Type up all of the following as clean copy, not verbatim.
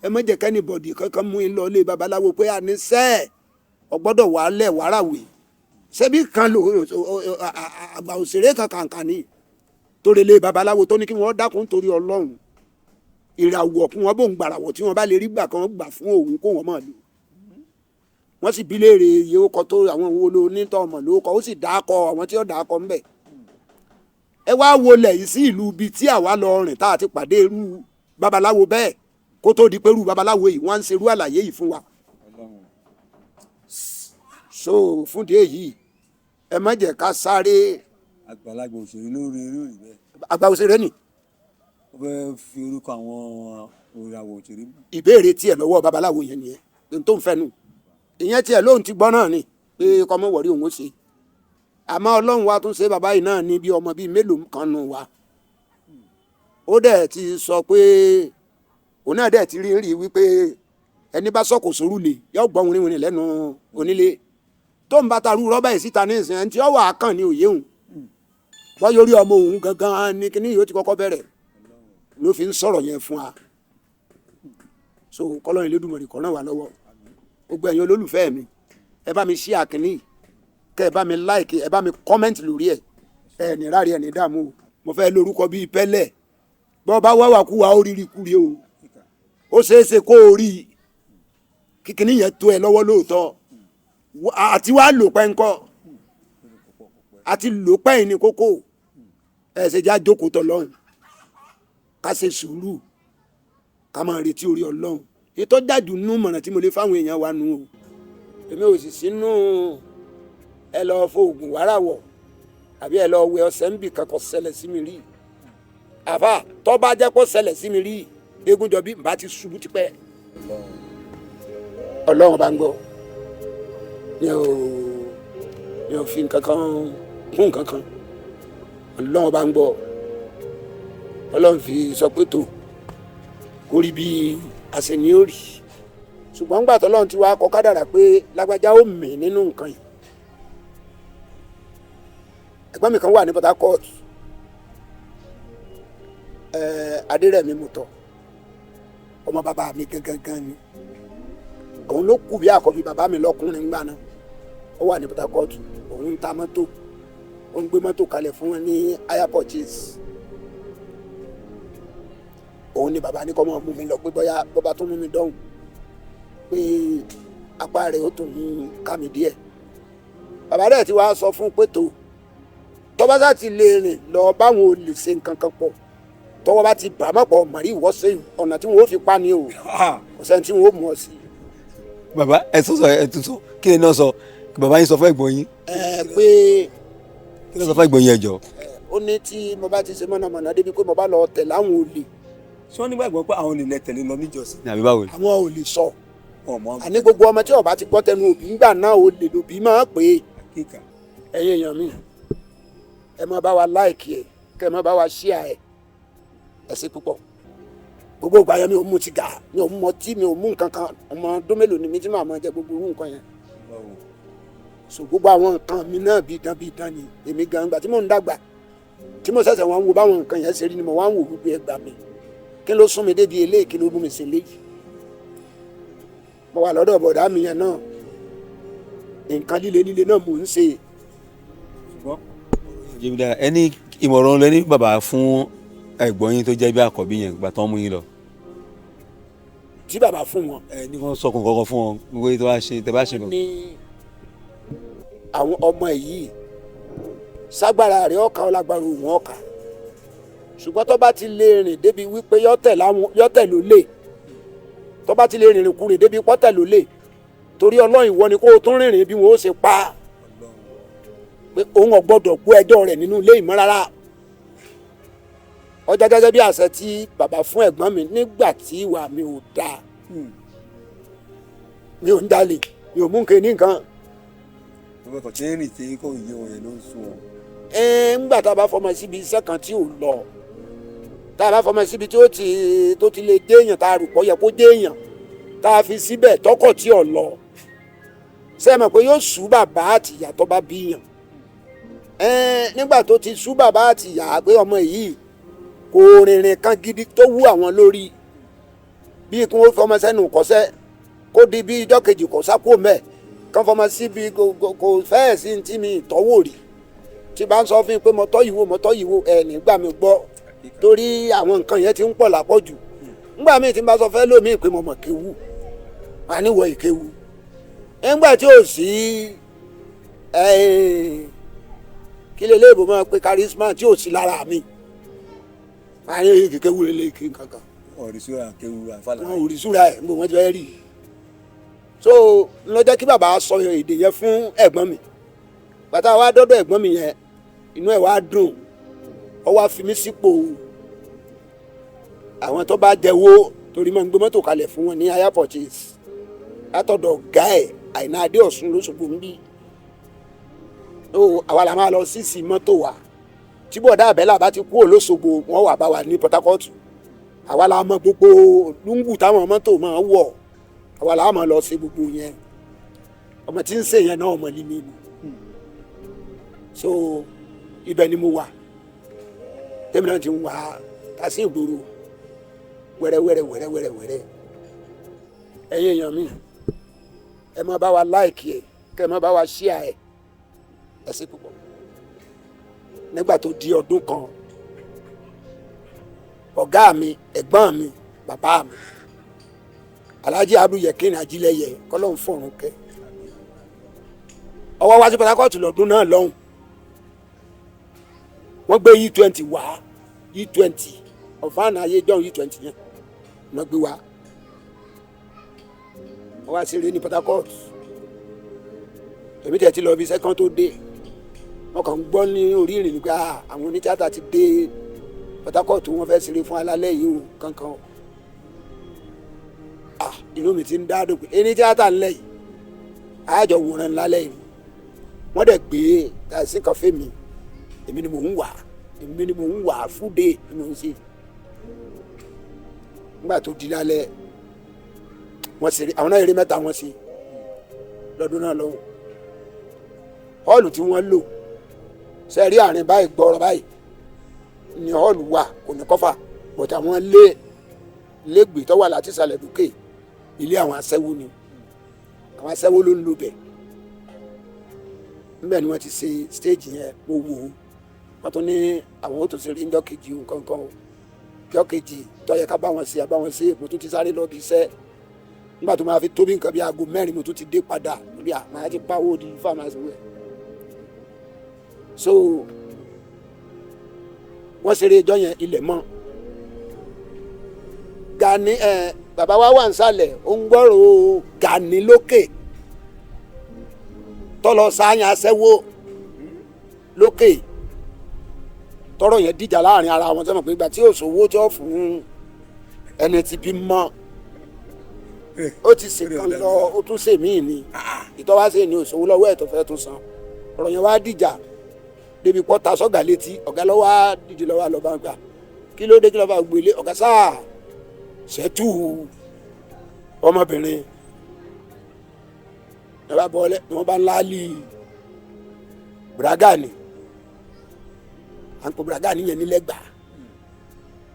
Ẹ má jẹ́ k'anybody kankan mú in lọ ilé babaláwo pé àní sẹ́ẹ̀ ọgbọ́dọ̀ wàálẹ̀ wàràwé ṣebí kan lò àgbà òṣèré kan kàǹkà ní torí ilé babaláwo tó ní kí wọ́n dákun torí Ọlọ́run, ìràwọ̀ kí wọ́n bò ń gbàràwọ̀ tí wọ́n bá lè rí gbà kan gbà fún òun kó wọ́n máa lò. Wọ́n sì bi léèrè iye ó kọ tó àwọn wo ló nítọ́ ọmọ ló kọ, ó sì dákọ àwọn tí ó dákọ ńbẹ̀. Ẹ wá wọlé yìí sí ìlú ibi tí àwa lọ rìn tá a ti pàdé irú babaláwo bẹ́ẹ̀, kó tó di pé irú babaláwo yìí wọ́n ń ṣerú àlàyé yìí fún wa. So fúndì èyí, ẹ má jẹ́ ká sáré. Àgbàlagbà òṣèré lórí eré òrì bẹ́ẹ̀. Àgbà òṣèré ni. Ó fẹ́ fi orúkọ àwọn òràwọ̀ òṣèré. Ìbéèrè tiẹ̀ lọ́wọ́ babaláwo yẹn nìyẹn n tó ń fẹ́ nù. Ìyẹn tiẹ̀ lóhun ti gbọ́ náà ni pé kọ́mọ wọ̀rí òun ó ṣe. Àmọ́ Ọlọ́run wa tún ṣe bàbá yìí náà ní bí ọmọ bíi mélòó kan nù wa. Ó dẹ̀ ti sọ pé òun náà dẹ̀ ti rí rí wípé ẹni bá sọ̀kò sóru lè yọ gbọ́ wìrìwìrì lẹ́nu onílé tó ń bá taru rọ́bà yìí síta ní ìsìn, ẹni tí ó wà á kàn ní òye òun wọ́n yóò rí ọmọ òun gangan ní kíní yóò ti kọ́kọ́ bẹ̀rẹ̀ ló fi ń sọ̀rọ̀ yẹn fún wa. So kọ́lọ́run Elédùmarè kó ràn wá lọ́wọ́. Gbogbo ẹ̀yin olólùfẹ́ mi, ẹ bá mi share kíní, kẹ́ ẹ bá mi like, ẹ bá mi comment lórí ẹ̀. Ẹ ní rárí, ẹ ní dààmú o. Mo fẹ́ lórúkọ bíi pẹ́lẹ̀ bọ́ bá wá wà kú wa, ó rírí kúri o. Ó ṣeé ṣe kó o rí kíkiní yẹn tó ẹ lọ́wọ́ lóòótọ́, àti wàá lò pẹ́ ńkọ́, àti lò pẹ́ yìí ní kókó. Ẹ ṣe já jókòó tọ̀ lọ́hùn, ká ṣe sùúrù, ká máa retí orí Ọlọ́run. Ètò jáde nínú mọ̀ràn tí mo lè fáwọn èèyàn wa nù o. Èmi ò sì sínú ẹ lọ fóògùn wàràwọ̀ àbí ẹ lọ wẹ ọṣẹ níbì kankan ṣẹlẹ̀ sí mi rí. Àfà tó bá jẹ́ kó ṣẹlẹ̀ sí mi rí, Eégúnjọbí bá ti ṣubú tipẹ́. Ọlọ́run bá ń gbọ́, mi ò fi nǹkan kan kún nǹkan kan. Ọlọ́run bá ń gbọ́, Ọlọ́run fi sọ pé tó kó rí bí àṣẹ ni ó rí. Ṣùgbọ́n ńgbà tọ́lọ́run ti wá kọ kádàrà pé lágbájá ó mì nínú nǹkan yìí. Ẹ̀gbọ́n mi kan wà ní Port Harcourt, Adérẹ̀mí Mùtọ̀, ọmọ bàbá mi gangan ni. Òun ló kù bí àkọ́bí bàbá mi lọ́kùnrin ńgbà náà. Ó wà ní Port Harcourt, òun ń ta mọ́tò, ó ń gbé mọ́tò kalẹ̀ fún wọn ní hire purchase. Òun ni bàbá ní kọ́ mọ́ mú mi lọ pé bóyá bọ́ba tó mú mi dọ́hùn pé apá rẹ̀ ó tún ká mi díẹ̀. Bàbá rẹ̀ ti wá sọ fún pé tó tọ́ba sá ti lè rìn lọ báwọn ò lè ṣe nǹkan kan pọ̀, tọwọ́ bá ti bà mọ́pọ̀ mọ̀rí ìwọ́sẹ̀ ọ̀nà tí wọ́n ó fi pa ni o, kò sẹ́ni tí wọ́n ó mú ọ sí. Bàbá, ẹ tún sọ, ẹ tún sọ. Kí ni náà sọ bàbá yín sọ fún ẹ̀gbọ́n yín? Ẹ pé Kí ló sọ fún ẹ̀gbọ́n yín, ẹ jọ̀ọ́? Ó ní tí mo bá ti ṣe mọ̀nàmọ́ná débi pé mo bá lọ tẹ̀ láwọn olè. Ṣé wọ́n nígbàgbọ́ pé àwọn olè lẹ tẹ̀lé lọ níjọ́sìn ní àbí báwo ni? Àwọn ò lè sọ. Ọmọ. Àní gbogbo ọmọ tí ó bá ti gbọ́ tẹnu òbí ńgbà náà, olè lòbí máa pè é. Kíkà. Ẹ̀yin èèyàn mi, ẹ máa bá wa like ẹ, kẹ́ ẹ máa bá wa share ẹ. Ẹ ṣé púpọ̀. Gbogbo ìgbà yẹn, mi ò mú sìgá, mi ò mú ọtí, mi ò mú nǹkan kan. Ọmọ ọdún mélòó ni mi tí màá máa jẹ gbogbo irú nǹkan yẹn? So gbogbo àwọn nǹkan mi náà bí dán bí dán ni. Èmi gan, ìgbà tí mò ń dàgbà, tí mo ṣẹ̀ṣẹ̀ wọ́n ń wo báwọn nǹkan yẹn ṣe rí ni mo wá ń wò wípé ẹ gbà mí, kí ló sún mi débi eléyìí? Kí ló mú mi sí eléyìí? Mo wà lọ́dọ̀ bọ̀dá mi yẹn náà, nǹkan líle líle náà mò ń ṣe. Jẹ́bi ẹni ìmọ̀ràn lẹ ní bàbá fún ẹ̀gbọ́n yín tó jẹ́ bí àkọ́bí yẹn gbà tán mú yín lọ? Tí bàbá fún wọn. Ẹ ní kàn sọkùn kankan fún wọn gbogbo tó bá ṣe tẹ bá ṣe. Ní àwọn ọmọ yìí ságbára rẹ̀ ọ̀ka ọlágbára òun ọ̀ka, ṣùgbọ́n tó bá ti lè rìn débi wípé yọ́tẹ̀ ló lè, tó bá ti lè rìnrìn kúrìn débi pọ́tẹ̀ ló lè, torí Ọlọ́run ìwọ ni kó o tún rìnrìn bí wọn ó ṣe pa á, pé òun ò gbọ́dọ̀ gbọ́ ẹjọ́ rẹ̀ nínú ilé ìmọ̀ rárá. Ọjà gẹ́gẹ́ bí àṣẹ tí bàbá fún ẹ̀gbọ́n mi nígbà tí ìwà mi ò dáa, mi ò ń jalè, mi ò mú nǹkan ní nǹkan. Ọmọ kan tí ń rìn tí kò yé wọn yẹn ló ń sún wọn. Ẹ ńgbà tá a bá fọmọ síbi iṣẹ́ kan tí ò lọ, tá a bá fọmọ síbi tí ó ti tó ti lè déèyàn, tá a rò pọ̀ yẹ kó déèyàn, tá a fi síbẹ̀ tọkọ̀ tí ò lọ, ṣé ẹ mọ̀ pé yóò sú bàbá àtìyá tó bá bíyàn? Nígbà tó ti sú bàbá àtìyá pé ọmọ yìí kò rìnrìn kan gidi tó wú àwọn lórí. Bí kí wọ́n fọmọ sẹ́nu kọ́sẹ́ kó di bí ijọ́ kejì kò sákò mẹ́, kán fọmọ síbi kò fẹ́ẹ̀ sí ti mi ìtọ́wò rí. Tí bá ń sọ fún mi pé mo tọ́ yìí wò, mo tọ́ yìí wò, ẹ̀ nígbà mi gbọ́, torí àwọn nǹkan yẹn ti ń pọ̀ lápọ̀jù. Ńgbà míì tí n bá sọ fẹ́ lómi pé mo mọ̀ kéwù, wà níwọ̀ ìkéwù. Ńgbà tí ò sí kí lè léèbó máa pe charisma tí ò sí lára mi, wà ní kéwù lè kí nǹkan kan. Ọ̀rìṣúra kéwù àfàlà. Wọn ò rí súra ẹ̀ níbo wọ́n ti fẹ́ rí i. So ló jẹ́ kí bàbá sọ èdè yẹn fún ẹ̀gbọ́n mi. Bàtà wa dọ́dọ̀ ẹ̀gbọ́n mi yẹn, inú ẹ̀ wá dùn, ó wá fi mí sípò àwọn tó bá jẹ́wọ́, torí máa ń gbé mọ́tò kalẹ̀ fún wọn ní hire purchase látọ̀dọ̀ ọ̀gá ẹ̀ Àìná Adéọ̀sùn lóṣogbo ń bí. Ó àwa la máa lọ sísì mọ́tò wa. Tí bọ̀dá àbẹ́là bá ti kúrò lóṣogbo, wọ́n wà bá wa ní Port Harcourt. Àwa la mọ gbogbo lungu táwọn mọ́tò máa wọ̀, àwa la máa lọ sí gbogbo yẹn. Ọmọ tí ń ṣe yẹn náà, ọmọ líle ni. So ibẹ̀ ni mo wà tẹ́mi náà ti ń wá tàṣí ìgboro wẹ́rẹ́wẹ́rẹ́ wẹ́rẹ́wẹ́rẹ́ wẹ́rẹ́. Ẹ̀yin èèyàn mi, ẹ máa bá wa like ẹ, kẹ́ ẹ máa bá wa share ẹ. Ẹ ṣé púpọ̀. Nígbà tó di ọdún kan, ọ̀gá mi, ẹ̀gbọ́n mi, bàbá mi, Alhaji Abdul Yekin Ajílẹ̀yẹ, kọ́lọ́hún fọ̀run kẹ́, ọwọ́ wá sí Port Harcourt lọ́dún náà lọ́hùn. Wọ́n gbé E20 wá, E20 ọ̀fáànà ayé jọ̀hún, E20 yẹn wọ́n gbé wá. Wọ́n wá ṣeré ní Port Harcourt. Èmi tẹ̀ ti lọ ibi iṣẹ́ kan tó dé, wọ́n kàn ń gbọ́ ní orí ìrìn nípa àwọn onítíátà ti dé Port Harcourt, wọ́n fẹ́ ṣeré fún alálẹ̀ yìí o kankan. Ah, inú mi ti ń dá dùn pé ẹni tíátà ńlẹ̀ yìí àjọ wòran lálẹ́ yìí. Wọ́n dẹ̀ gbé taxi kan fẹ́ mi, èmi ni mò ń wà, èmi ni mò ń wà fúde ni mò ń ṣe. Nígbà tó di lálẹ́, wọ́n ṣeré, àwọn náà eré mẹ́ta wọ́n ṣe lọ́dún náà lọ́hùn. Hall tí wọ́n lò, ṣe rí àárín báyìí gbọ́rọ̀ báyìí ni hall wà, kò ní kọ́fà bọ̀tà. Àwọn lé lẹ́gbẹ̀ẹ́ tó wà láti ìsàlẹ̀ dókè, ilé àwọn aṣẹ́wó ni, àwọn aṣẹ́wó ló ń lò bẹ̀. Níbẹ̀ ni wọ́n ti ṣe stage yẹn. Mo wò ó, wọ́n tún ní àwọn ó tún ṣe rí ńjọ́ kejì nǹkan kan o. Jọ́ kejì tó yẹ ká bá wọn ṣe, àbá wọn ṣe. Mo tún ti sáré lọ bí iṣẹ́. Nígbà tó máa fi tó bí nǹkan bí aago 4, mo tún ti dé padà lórí àmọ́ àti pawó di fáàmásì wẹ̀. So wọ́n ṣeré ijọ́ yẹn, ilẹ̀ mọ́. Gani ẹ, bàbá wa wà nísàlẹ̀, ó ń gbọ́rọ̀ Gani lókè tọ́lọ sáyàn aṣẹ́wó lókè. Tọrọ yẹn dìjà láàrin ara wọn, sọmọ pé ìgbà tí òṣòwò tí ó fún ẹni tí bí mọ́, ó ti ṣèkan lọ, ó tún ṣe míì ni ìtọ́wáṣe ni òṣòwò lọ́wọ́ ẹ̀ tó fẹ́ tún san. Ọ̀rọ̀ yẹn wá dìjà débi pọ́ta sọ́gà létí. Ọ̀gá lọ́wọ́ á dìde lọ́wọ́ á lọ́ bá ń gbà, kí ló dé, kí ló bá gbélé ọ̀gá sáà ṣẹ́tù ọmọbìnrin ní wọ́n bá bọ́lẹ̀, ní wọ́n bá láàlì braga ni à ń pè braga nìyẹn nílẹ̀gbà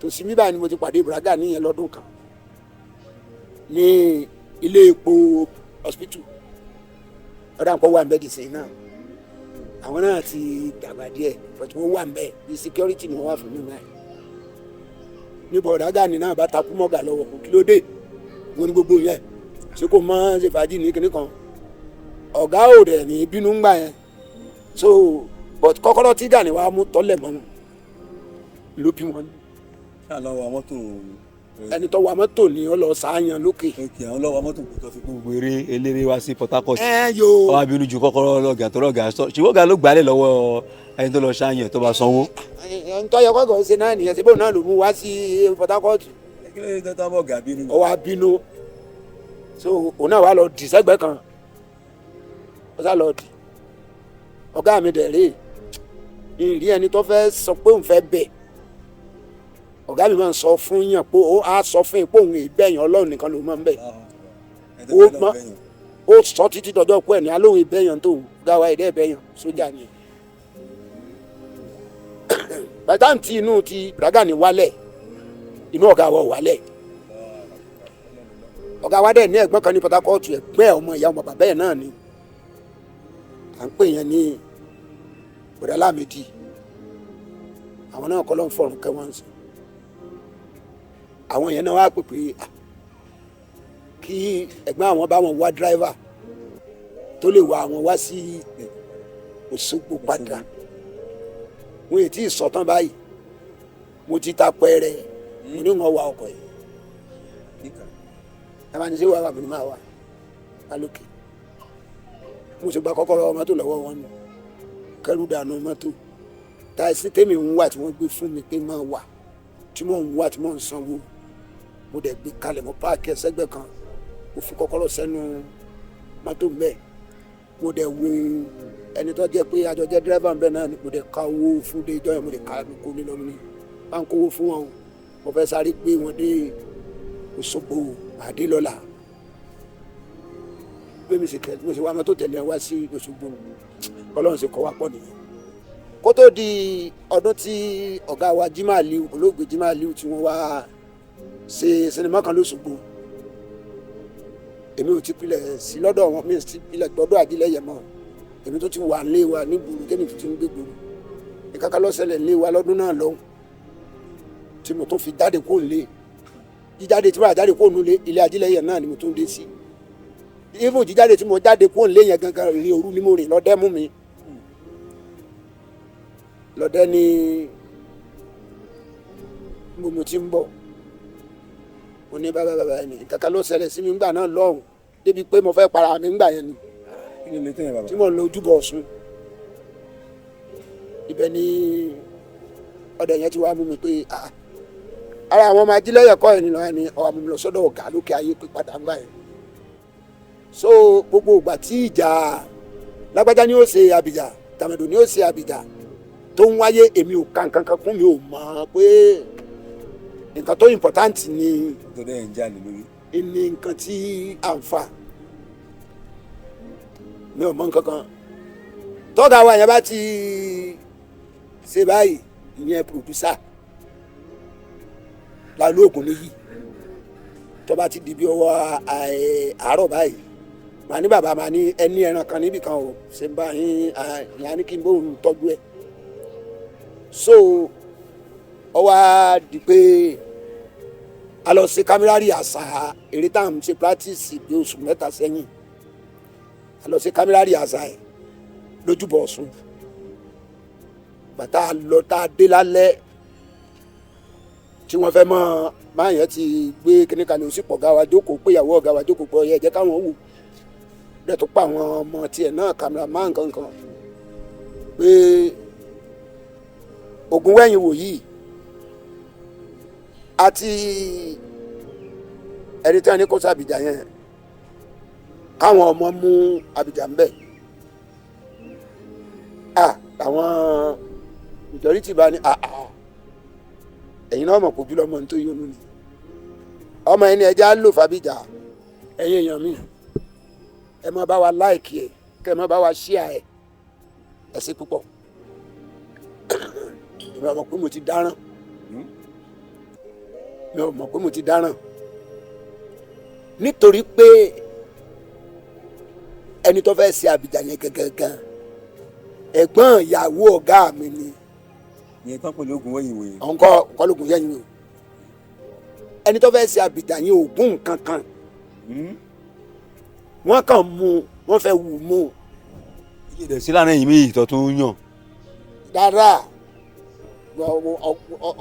tòsí mi báyìí ni mo ti pàdé braga nìyẹn lọ́dún kan ní ilé epo hospital. Ọ̀dà nǹkan wà ń bẹ́ dìsẹ́yìn náà, àwọn náà ti dàgbà díẹ̀, but wọ́n wà ń bẹ́ bí security ni wọ́n wà fún mi náà. Ní bọ̀dá Gani náà bá takú mọ́gà lọ́wọ́, kò kí ló dé, wọ́n ní gbogbo yẹn ṣé kò mọ́ ṣe fàájì ní kinní kan. Ọ̀gá ò dẹ̀ ní bínú ń gbà yẹn. So but kọ́kọ́rọ́ tí Gani wàá mú tọ́lẹ̀ mọ́ wọn ló bí wọn. Ṣáà lọ wa mọ́tò. Ẹni tó wa mọ́tò ni ó lọ sáyàn lókè. Ok, àwọn lọ́wọ́ mọ́tò tó fi gbogbo eré eléré wá sí Port Harcourt. Ẹ yo. Wọ́n á bínú ju kọ́kọ́rọ́ lọ́gà tó lọ́gà sọ, ṣùgbọ́n ọ̀gá ló gbálẹ̀ lọ́wọ́ ẹni tó lọ ṣáyàn tó bá sanwó. Ẹni tó yẹ kọ́kọ́ ṣe náà nìyẹn, síbò náà ló mú wá sí Port Harcourt. Kí ló dé tó bọ̀ ọ̀gá bínú? Ó wá bínú, so òun náà wá lọ dì sẹ́gbẹ̀ẹ́ kan, ó sá lọ dì. Ọ̀gá mi dẹ̀ rèé, ìrí ẹni tó fẹ́ sọ pé òun fẹ́ bẹ̀. Ọ̀gá mi máa ń sọ fún yàn pé ó á sọ fún yín pé òun ìbẹ̀yàn, Ọlọ́run nìkan ló máa ń bẹ̀. Ó sọ títí dọjọ́ kú ẹ̀ ní alóhùn ìbẹ̀yàn tó gáwa ẹ̀dẹ́ ìbẹ̀yàn sójà ni. Bàtà tí inú ti Braga ní wálẹ̀, inú ọ̀gá wa wálẹ̀. Ọ̀gá wa dẹ̀ ní ẹ̀gbọ́n kan ní Port Harcourt, ẹ̀gbẹ́ ọmọ ìyá ọmọ bàbá ẹ̀ náà ni à ń pè yẹn ní Bọ̀dá Lámìdí. Àwọn náà kọ́ ló ń fọ̀rùn kẹ́ wọ́n sí. Àwọn yẹn náà wá pè pé kí ẹ̀gbọ́n àwọn bá wọn wá driver tó lè wá àwọn wá sí Òṣogbo padà. Wọn èyí tí ì sọtán báyìí, mo ti ta pẹ́ẹ́rẹ́, mo ní wọn wá ọkọ̀ yìí. Ẹ máa ní sí wàhálà mi ní máa wà lálókè. Mo sì gba kọ́kọ́rọ́ mọ́tò lọ́wọ́ wọn ni, kẹ́rù dànù mọ́tò táìsì tèmi ń wà tí wọ́n gbé fún mi pé máa wà tí mò ń wà tí mò ń sanwó. Mo dẹ̀ gbé kalẹ̀, mo páàkì ẹsẹ̀gbẹ́ kan, mo fi kọ́kọ́rọ́ sẹ́nu mọ́tò mbẹ́. Mo dẹ̀ wo ẹni tó jẹ́ pé àjọ jẹ́ dírẹ́fà mbẹ́ náà ni, mo dẹ̀ ka owó fún dé ìjọ yẹn, mo dẹ̀ ka kó ní lọ́mú ni bá ń kówó fún wọn o. Mo fẹ́ sáré gbé wọn dé Òṣogbo àdé lọ́la. Bí mi sì tẹ̀lé, mo sì wá mọ́tò tẹ̀lé wá sí Òṣogbo. Ọlọ́run sì kọ́ wa pọ̀ nìyẹn. Kó tó di ọdún tí ọ̀gá wa Jimoh Aliu, olóògbé Jimoh Aliu, tí wọ́n wá ṣe sinimá kan lóṣogbo, èmi ò ti pilẹ̀ sí lọ́dọ̀ wọn, mi ò ti pilẹ̀ gbọ́dọ̀ Ajílẹ̀yẹ mọ́. Èmi tó ti wà nílé wa ní gbòòrò, tẹ́mi tó ti ń gbé gbòòrò. Ìkàkà ló ṣẹlẹ̀ nílé wa lọ́dún náà lọ́hùn tí mo tún fi jáde kó nílé. Jíjáde tí mo jáde kó nílé, ilé Ajílẹ̀yẹ náà ni mo tún dé sí. Even jíjáde tí mo jáde kó nílé yẹn gangan, ìrìn òru ni mo rìn lọ́dẹ́ mú mi lọ́dẹ́ ní mo ti ń bọ̀. Mo ní bàbá bàbá ẹni kankan ló ṣẹlẹ̀ sí mi ńgbà náà lọ́hùn débi pé mo fẹ́ para mi ńgbà yẹn ni tí mo lọ ojúbọ Ọ̀ṣun. Ibẹ̀ ni ọdẹ yẹn ti wá mú mi pé ara àwọn ọmọ Ajílẹ̀yẹ kọ́ ẹ̀ nínú ẹ̀ ni ọ̀ àmú mi lọ sọ́dọ̀ ọ̀gá lókè ayé pé padà ńgbà yẹn. So gbogbo ìgbà tí ìjà lágbájá ni ó ṣe àbìjà, tàmẹ̀dò ni ó ṣe àbìjà tó ń wáyé, èmi ò ka nǹkan kan kún, mi ò mọ̀ pé nǹkan tó important ni tó dẹ́ ń jà lé lórí. Ní nǹkan tí à ń fà, mi ò mọ̀ nǹkan kan. Tọ́gà wa yẹn bá ti ṣe báyìí, ìyẹn producer lálóògùn níyì, tó bá ti di bí ọwọ́ àárọ̀ báyìí, màá ní bàbá, màá ní ẹni ẹran kan níbì kan o ṣe ń bá yín, ìyá ní kí n bóun tọ́jú ẹ̀. So ó wá di pé a lọ ṣe kámẹ́rà àṣà eré tá à ń ṣe practice bí oṣù mẹ́ta sẹ́yìn. A lọ ṣe kámẹ́rà àṣà ẹ̀ lójúbọ Ọ̀ṣun. Bàtà lọ tá a dé lálẹ́ tí wọ́n fẹ́ mọ́ máa yẹn ti gbé kíní kalẹ̀, ó sì pọ̀ ọ̀gá wa jókòó pé ìyàwó ọ̀gá wa jókòó pé ọyẹ jẹ́ káwọn wò dẹ̀ tó pa àwọn ọmọ tiẹ̀ náà, kámẹ́rà máa nǹkan kan pé ogun wẹ̀yìn wò yìí àti ẹni tí wọ́n ní kó sàbìjà yẹn káwọn ọmọ mú àbìjà ń bẹ̀. Àwọn majority bá ní ẹ̀yin náà mọ̀ kó jùlọ mọ̀ ní tó yónú ni ọmọ ẹni ẹja lò fàbíjà. Ẹ̀yin èèyàn mi, ẹ má bá wa láìkì ẹ, kẹ ẹ má bá wa ṣíà ẹ, ẹ ṣé púpọ̀. Èmi ò mọ̀ pé mo ti dáràn, mi ò mọ̀ pé mo ti dáràn, nítorí pé ẹni tó fẹ́ ṣe àbíjà yẹn gangan ẹ̀gbọ́n ìyàwó ọ̀gá mi ni. Ìyẹn tán pẹ̀lú oògùn wẹ̀yìn wòye. Òun kọ́ kọ́lógún yẹn o. Ẹni tó fẹ́ ṣe àbíjà yẹn ògùn kankan wọ́n kàn mú, wọ́n fẹ́ wù mú. Ilé ìdẹ̀sí lánàá yìí méjì tó tún yàn. Dára,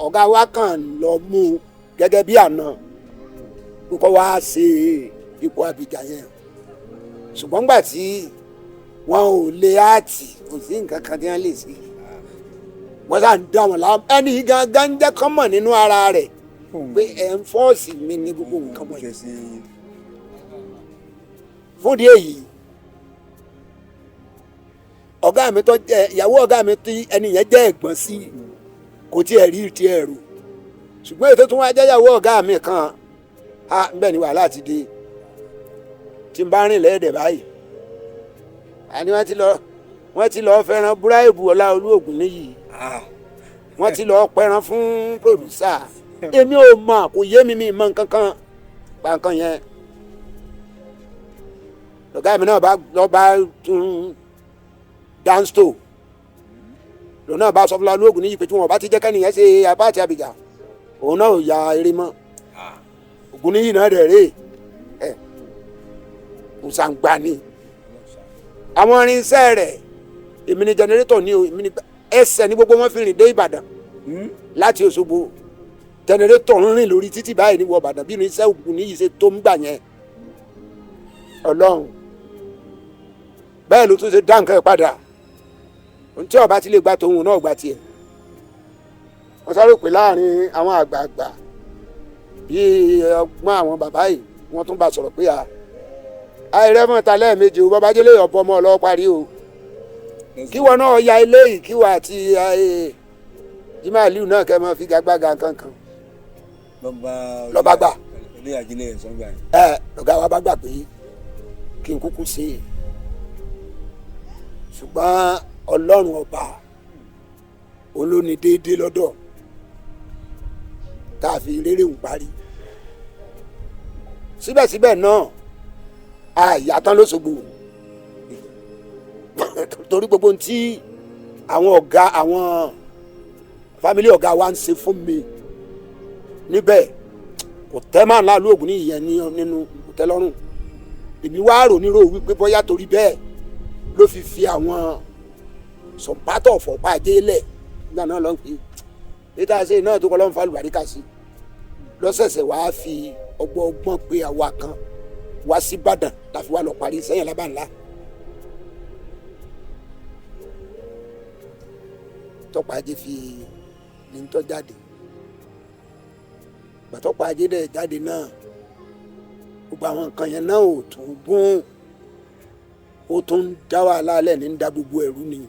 ọ̀gá wa kàn lọ mú gẹ́gẹ́ bí àná kókó wá ṣe ipò àbíjà yẹn, ṣùgbọ́n gbà tí wọn ò lè áàtì, kò sí nǹkan kan tí wọ́n lè ṣe. Wọ́n sá ń dá wọn láàmú. Ẹni gangan ń jẹ́ kán mọ̀ nínú ara rẹ̀ pé ẹ̀ ń fọ́ọ̀sì mi ní gbogbo nǹkan wọ̀nyí. Fún ìdí èyí, ọ̀gá mi tó jẹ́ ìyàwó ọ̀gá mi tí ẹni yẹn jẹ́ ẹ̀gbọ́n sí kò tiẹ̀ rí tiẹ̀ rò, ṣùgbọ́n ètò tó wá jẹ́ ìyàwó ọ̀gá mi kan á ń bẹ̀ ní wàhálà ti dé. Tí n bá rìn lẹ́ẹ̀dẹ̀ báyìí, àní wọ́n ti lọ fẹ́ràn búráìbù Ọláolú Ògúnníyì, wọ́n ti lọ pẹran fún pòdùsà. Èmi ò mọ̀, kò yé mi, mi mọ̀ nǹkan kan pa nǹkan yẹn. Lọ̀gá mi náà bá lọ́ bá tún dance lòun náà bá sọ fún Láolú Ògúnníyì pé tí wọn bá ti jẹ́ kẹ́nìyẹn ṣe apáàtì Àbíjà, òun náà ò ya eré mọ́. Ògúnníyì náà rẹ̀ rè ẹ̀ kùsàǹgbà ni àwọn irinṣẹ́ rẹ̀. Èmi ni jẹnẹrétọ̀ ní o, èmi ni ẹsẹ̀ ní gbogbo wọn fi rìn dé Ìbàdàn láti Òṣogbo. Jẹnẹrétọ̀ ń rìn lórí títì báyìí ní wọ Ìbàdàn bí irinṣẹ́ Ògúnníyì ṣe tó ń gbà yẹn. Ọlọ́run bẹ́ẹ̀ ló tún ṣe dá nǹkan ẹ̀ padà. Ohun tí ọba ti lè gba tòun náà gba tiẹ̀. Wọ́n sáré pé láàrin àwọn àgbààgbà bíi ọgbọ́n àwọn bàbá yìí, wọ́n tún bá sọ̀rọ̀ pé a àìrẹ́mọ̀ ta lẹ́ẹ̀mejì o, bàbá délé ọ̀bọ ọmọ ọlọ́wọ́ parí o, kí wọn náà ya eléyìí, kí wọn àti Jimoh Aliu náà kẹ́ mọ́ fi gagbága kankan. Lọ́ba gbà. Ẹ ọ̀gá wa bá gbà pé kí n kúkú ṣe é, ṣùgbọ́n Ọlọ́run ọba olóni déédéé lọ́dọ̀ tá a fi rere ń parí. Síbẹ̀síbẹ̀ náà àyà tán lÓṣogbo, torí gbogbo ohun tí àwọn ọ̀gá, àwọn fámílì ọ̀gá wa ń ṣe fún mi níbẹ̀ kò tẹ́ máa ń Láolú Ògúnníyì yẹn nínú, kò tẹ́ lọ́rùn. Èmi wá rò nírò wípé bóyá torí bẹ́ẹ̀ ló fi fi àwọn sọ̀pátọ̀ fọ̀pá ajé lẹ̀ nígbà náà lọ́n pé pété àṣẹ náà tó kọ́ lọ́n fa àlùbáríkà sí lọ́sẹ̀sẹ̀ wàá fi ọgbọ́n ọgbọ́n pé àwa kan wá sí Ìbàdàn láfi wá lọ parí sẹ́yìn lábàńlá. Tọ́pọ̀ ajé fi ní tọ́ jáde, gbàtọ́pọ̀ ajé dẹ̀ jáde náà, gbogbo àwọn nǹkan yẹn náà ò tún gún, ó tún ń dá wàhálà lẹ̀ ní ń da gbogbo ẹ̀rú ni,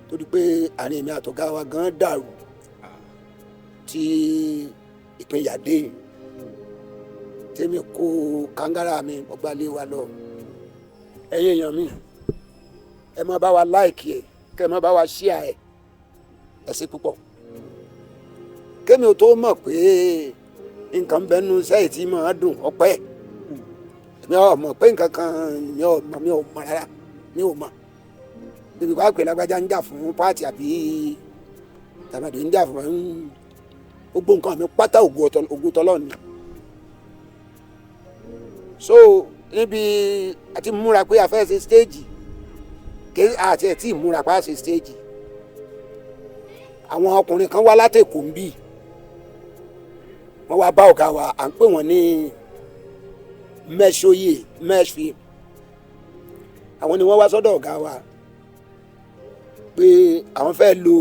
torí pé àárín èmi àtọ̀gá wa gan dàrú tí ìpínyà dé, tèmi kó kangara mi ọgbàlẹ̀ wa lọ. Ẹ̀yin èèyàn mi, ẹ má bá wa láìkì ẹ, kẹ ẹ má bá wa ṣíà ẹ, ẹ ṣé púpọ̀. Kémi ò tó mọ̀ pé nǹkan bẹ́ẹ̀ nu sẹ́yìn tí màá dùn ọpẹ́, mi ò mọ̀ pé nǹkan kan, mi ò mọ̀, mi ò mọ̀ rárá, mi ò mọ̀. Bíbí wàá pè lágbájá ń jà fún pààtì àbí tàbí ń jà fún gbogbo nǹkan mi pátá, ògùn tọ́lọ́ ni. So níbi àti múra pé a fẹ́ ṣe stéèjì, ké àti ẹ̀ tí ì múra pé a ṣe stéèjì, àwọn ọkùnrin kan wá látẹ̀kọ̀ ń bì, wọ́n wá bá ọ̀gá wa, à ń pè wọ́n ní mẹ́ṣọ́yè mẹ́ṣfì. Àwọn ni wọ́n wá sọ́dọ̀ ọ̀gá wa pé àwọn fẹ́ lo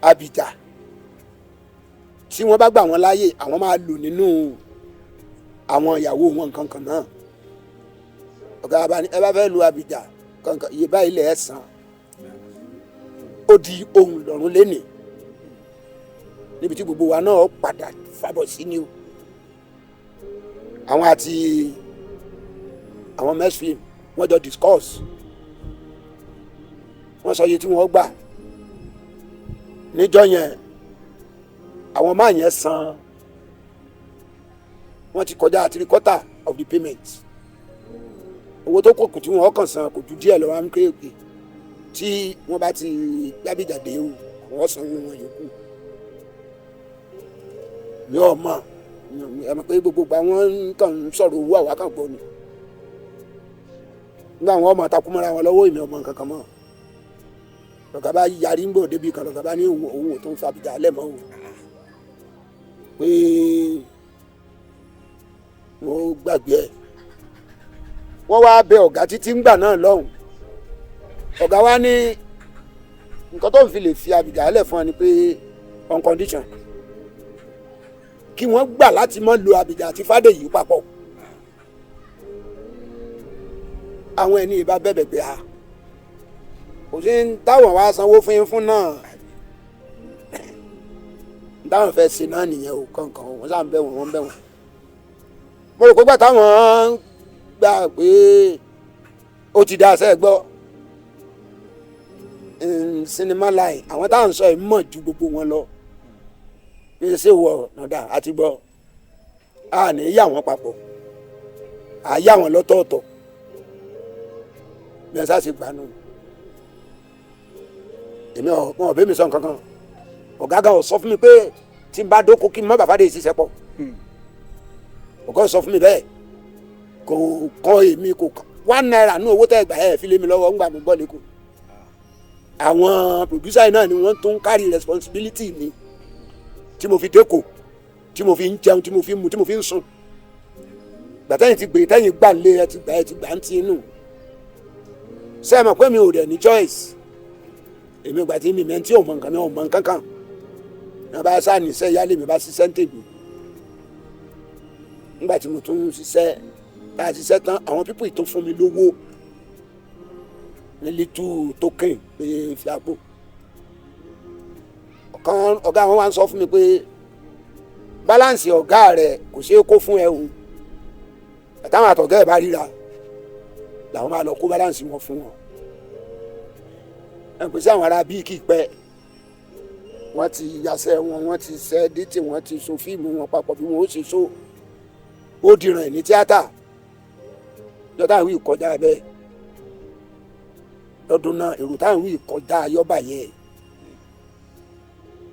Abìjà, tí wọ́n bá gbà wọ́n láàyè àwọn máa lò nínú àwọn ìyàwó wọn kankan náà. Ọ̀gá wa ní ẹ bá fẹ́ lo Abìjà kankan iye báyìí lẹ̀ ẹ́ san. Ó di ohun lọ́rùn lẹ́nìí níbi tí gbogbo wa náà padà fàbọ̀ sí ni o. Àwọn àti àwọn mẹ́sìn wọ́n jọ discuss, wọ́n sọ iye tí wọ́n gbà níjọ́ yẹn. Àwọn máa yẹn san, wọ́n ti kọjá 3/4 of the payment. Owó tó kù tí wọ́n kàn san kò ju díẹ̀ lọ, wọn kéèké tí wọ́n bá ti gbábìjà dé o, àwọn san owó wọn yòókù. Mi ò mọ̀, ẹ mọ̀ pé gbogbo gba wọn kàn ń sọ̀rọ̀ owó, àwa kàn gbọ́ ni. Nígbà wọn ọmọ takú mọ́ra wọn lọ́wọ́, èmi ọmọ nǹkan kan mọ́. Lọ́gá bá yarí ń bò débi kan, lọ́gá bá ní òun ò tó ń fàbíjà alẹ́ mọ́ o, pé wọ́n gbàgbé ẹ̀. Wọ́n wá bẹ ọ̀gá títí ńgbà náà lọ́hùn. Ọ̀gá wa ní nǹkan tó ń fi lè fi àbíjà alẹ́ fún wa ni pé on condition kí wọ́n gbà láti má lo Àbíjà àti Fádèyí papọ̀. Àwọn ẹni ìbá bẹ̀bẹ̀ pé a kò sí táwọn wá sanwó fún yín fún náà, táwọn fẹ́ ṣe náà nìyẹn o kankan, wọ́n sá ń bẹ̀ wọ́n, wọ́n bẹ̀ wọ́n. Mo rò pé gbà táwọn gbà pé ó ti dá aṣẹ́ gbọ́ sinimá láì, àwọn táwọn sọ yìí mọ̀ ju gbogbo wọn lọ. Pé ṣé wọ nàdà àti gbọ́ a ní yà wọ́n papọ̀. Àyà wọn lọ́tọ̀ọ̀tọ̀ bí wọn sá sì gbà nù. Èmi ò wọn ò bẹ́ mi sọ nǹkan kan. Ọ̀gá gan ò sọ fún mi pé tí n bá dóko kí n má bàbá dé ṣiṣẹ́ pọ̀. Ọ̀gá ò sọ fún mi bẹ́ẹ̀, kò kọ́ èmi, kò kọ́ ₦1 ní owó tẹ́ ẹ gbà ẹ̀ fi lé mi lọ́wọ́ ńgbà mi bọ́ lẹ́kọ̀ọ́. Àwọn producer yìí náà ni wọ́n tún carry responsibility mi tí mo fi dẹ́kọ̀, tí mo fi ń jẹun, tí mo fi ń mu, tí mo fi ń sùn. Gbàtẹ́yìn ti gbé tẹ́yìn gbà lé ẹ ti gbà, ẹ ti gbà ń ti inú. Ṣé ẹ mọ̀ pé mi ò dẹ̀ ní choice? Èmi gbà tí mi mẹ́ntì ò mọ̀ nǹkan, mi ò mọ̀ nǹkan kan. Ní wọ́n bá sá níṣẹ́ yálé mi bá ṣiṣẹ́ ń tèmi. Nígbà tí mo tún ń ṣiṣẹ́, tá a ṣiṣẹ́ tán, àwọn people tó fún mi lówó ní little token pé fi àpò. Ọ̀kan ọ̀gá wọn wá ń sọ fún mi pé balance ọ̀gá rẹ̀ kò ṣeé kó fún ẹ o. Àtàwọn àtọ̀gá ẹ̀ bá ríra làwọn máa lọ kó balance wọn fún wọn. Ẹ pèsè àwọn ará bíi kì í pẹ́, wọ́n ti yasẹ́ wọn, wọ́n ti ṣẹ́ dítì, wọ́n ti so fíìmù wọn papọ̀ bí wọ́n ó ṣe so. Ó dìràn ní tíátà lọ́dọ̀ àwọn ìkọjá bẹ́ẹ̀ lọ́dún náà, èrò táwọn ìkọjá yọ́bà yẹn.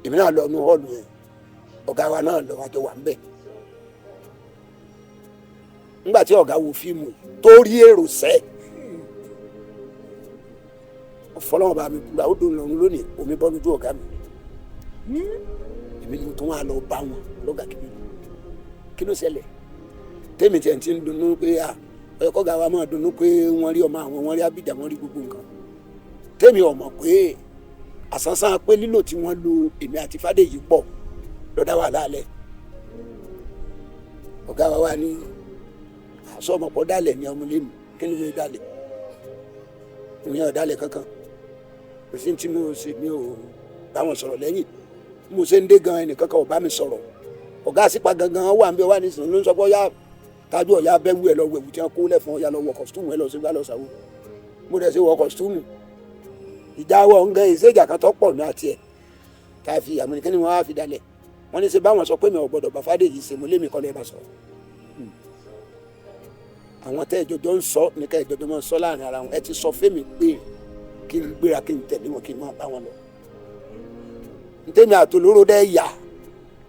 Èmi náà lọ inú hall yẹn, ọ̀gá wa náà lọ, àjọ wà ń bẹ̀. Nígbà tí ọ̀gá wo fíìmù tó rí èrò sẹ́, ọ̀fọlọ́wọ́n bá mi gbà ó dùn lọ́run lónìí, omi bọ́ lójú ọ̀gá mi. Èmi ni mo tún wà lọ bá wọn lọ́gà kí ló ṣẹlẹ̀? Tèmi tiẹ̀ ti ń dunnú pé à ọ̀yọ́kọ̀gá wa máa dunnú pé wọ́n rí ọmọ àwọn, wọ́n rí Abidjan, wọ́n rí gbogbo nǹkan. Tèmi ò mọ̀ pé àsánsán pé lílò tí wọ́n lo èmi àti Fádèyí pọ̀ lọ́dá wà lálẹ́. Ọ̀gá wa wà ní àṣọ ọmọpọ̀ dálẹ̀ ní ọmọ lẹ́nu, kí ni mo dálẹ̀? Ìyẹn ò dálẹ̀ kankan. Kò sí tí mo ṣe, mi ò bá wọn sọ̀rọ̀ lẹ́yìn. Mo ṣe ń dé gan, ẹnì kankan ò bá mi sọ̀rọ̀. Ọ̀gá àsìpa gangan wà ń bẹ wá nísìnyí ló ń sọ pé ọ̀yá tájú ọ̀yá bẹ́wù ẹ̀ lọ wẹ̀wù tí wọ́n kó lẹ̀ fún ọ̀yá lọ wọ costume ẹ̀ lọ sí gbá lọ sàwọ́. Mo dẹ̀ ṣe wọ costume. Ìjáwọ́ ń gẹ́ ìṣèjà kan tó pọ̀ ní àti ẹ̀ tá a fi àmì kí ni wọ́n á fi dalẹ̀. Wọ́n ní ṣe báwọn sọ pé mi ò gbọ́dọ̀ bá Fádèyí ṣe, mo lé mi kọ́ lẹ́ bá sọ. Àwọn tẹ́ ìjọjọ́ ń sọ ní ká ìjọjọ́ máa ń sọ láàrin ara wọn. Ẹ ti sọ fẹ́mi pé kí n gbéra kí n tẹ̀lé wọn kí n máa bá wọn lọ. Ntẹ́mi àtolóró dẹ́ yà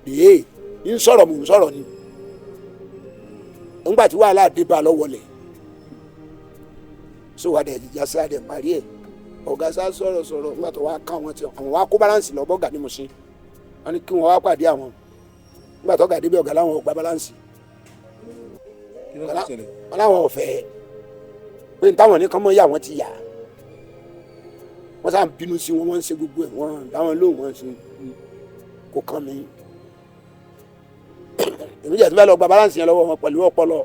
rèé ń sọ̀rọ̀, mò ń sọ̀rọ̀ ni. Ńgbà tí wàhálà dé bá a lọ wọlé. So wà dẹ̀ ìjà sí adẹ̀ parí ẹ̀. Ọ̀gá sá sọ̀rọ̀ sọ̀rọ̀ ńgbà tó wá ká wọn ti àwọn wá kó balance lọ bọ́gà ní Mùṣín. Wọ́n ní kí wọ́n wá pàdé àwọn. Ńgbà tó gà débi ọ̀gá láwọn ò gba balance. Wọ́n láwọn ò fẹ́ pé n táwọn nìkan mọ̀ yà wọ́n ti yà. Wọ́n sá ń bínú sí wọn, wọ́n ń ṣe gbogbo ẹ̀, wọ́n bá wọn lóhùn, wọ́n ṣe kò kàn mí. Èmi jẹ́ tí wọ́n lọ gba balance yẹn lọ́wọ́ wọn pẹ̀lú ọpọlọ.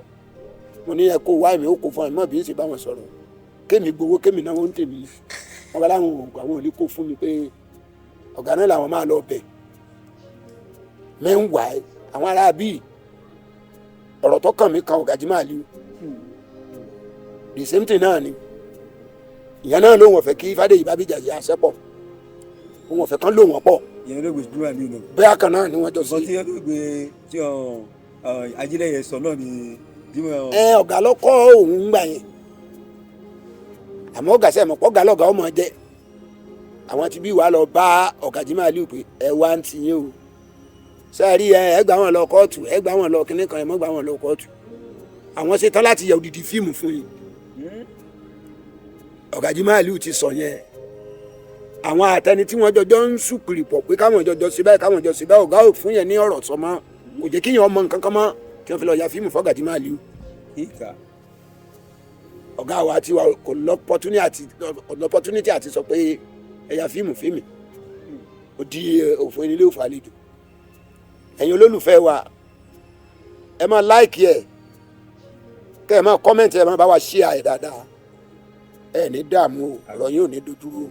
Mo ní ẹ kó wá, èmi ó kó fún ẹ mọ́ bí n ṣe bá wọn sọ̀rọ̀. Kémi gbowó, kémi náà wọ́n ń tèmi. Wọ́n bá láwọn òògùn àwọn ò ní kó fún mi pé ọ̀gá náà làwọn máa lọ bẹ̀. Meanwhile, àwọn ará bíi ọ̀rọ̀ tó kàn mí kan ọ̀gá Jimoh Aliu. The same thing náà ni. Ìyẹn náà ló wọ̀n fẹ́ kí Fádèyí bá bíjà yà sẹ́pọ̀. Òun ọ̀fẹ́ kan lò wọ́n pọ̀. Ìyẹn ló gbé Jimoh Aliu náà. Bẹ́ẹ̀ kan náà ni wọ́n jọ sí. Nǹkan tí ó gbé tí Ajílẹ̀yẹ sọ náà ni Jimoh. Ẹ ọ̀gá lọ́kọ́ òun ń gbà yẹn. Àmọ́ ọ̀gá sẹ́ mọ̀ pọ̀ ọ̀gá lọ́gá ọmọ jẹ́. Àwọn tí bí wàá lọ bá ọ̀gá Jimoh Aliu pé ẹ wá ń ti yín o. Sẹ́ẹ̀rí ẹ gbà wọ́n lọ kóòtù, ẹ gbà wọ́n lọ kíní kan, ẹ mọ́ gbà wọ́n lọ kóòtù. Àwọn ṣetán láti yẹ odidi fíìmù fún yín. Ọ̀gá Jimoh Aliu ti sọ yẹn. Àwọn àtẹni tí wọ́n jọjọ́ ń sùpìrì pọ̀ pé káwọn jọjọ́ ṣe báyìí, káwọn jọ ṣe báyìí, ọ̀gá ò fún yẹn ní ọ̀rọ̀ sọ mọ́. Kò jẹ́ kíyàn ọmọ nǹkan kan mọ́ kí wọ́n fi lọ ya fíìmù fọ́gà Jimoh Aliu. Ọ̀gá wa ti wa kò lọ́pọ̀túnítì àti sọ pé ẹ ya fíìmù fíìmù. Ó di òfin ilé òfò àlejò. Ẹ̀yin olólùfẹ́ wa, ẹ máa like ẹ̀, kẹ́ ẹ máa comment, ẹ máa bá wa share ẹ̀ dáadáa. Ẹ ní dààmú o, ọ̀rọ̀ yín ò ní dojúrú o.